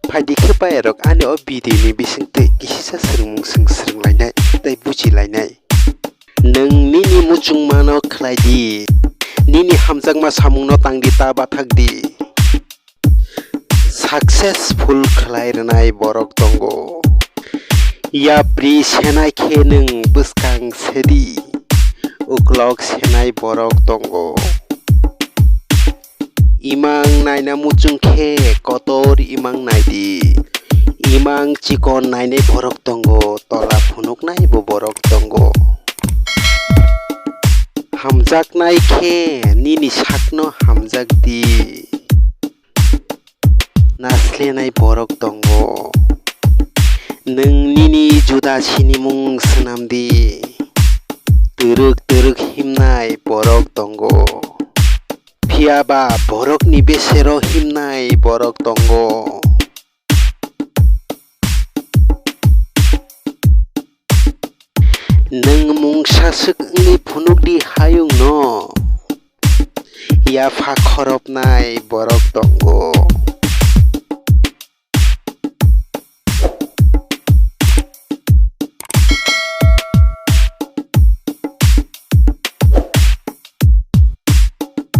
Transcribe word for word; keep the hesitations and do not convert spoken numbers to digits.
Phaidi khe bayarok, ani o video ni bisingtwi kisisa swrwngmung swng swrwnglainai tei bujilainai. Nwng nini muchungmano khlai di, nini hamjakma samungno tang di, ta bathak di. Successful khlai rwnai borok tongo. Yapri senai khe nwng bwskang sedi, uklok senai borok tongo. Imang naina muchung khe kotor imang nai di. Imang chikon nainai borok tongo, tola phunuknai bo borok tongo. Hamjaknai khe nini sakno hamjak di. Naslenai borok tongo. Nwng nini juda sinimung swnam di. Twrwk twrwk himnai borok tongo. Phiya ba borokni besero himnai borok tongo. Nwng mungsa swk wngwi phunuk di hayungno. Yapha khoropnai borok tongo.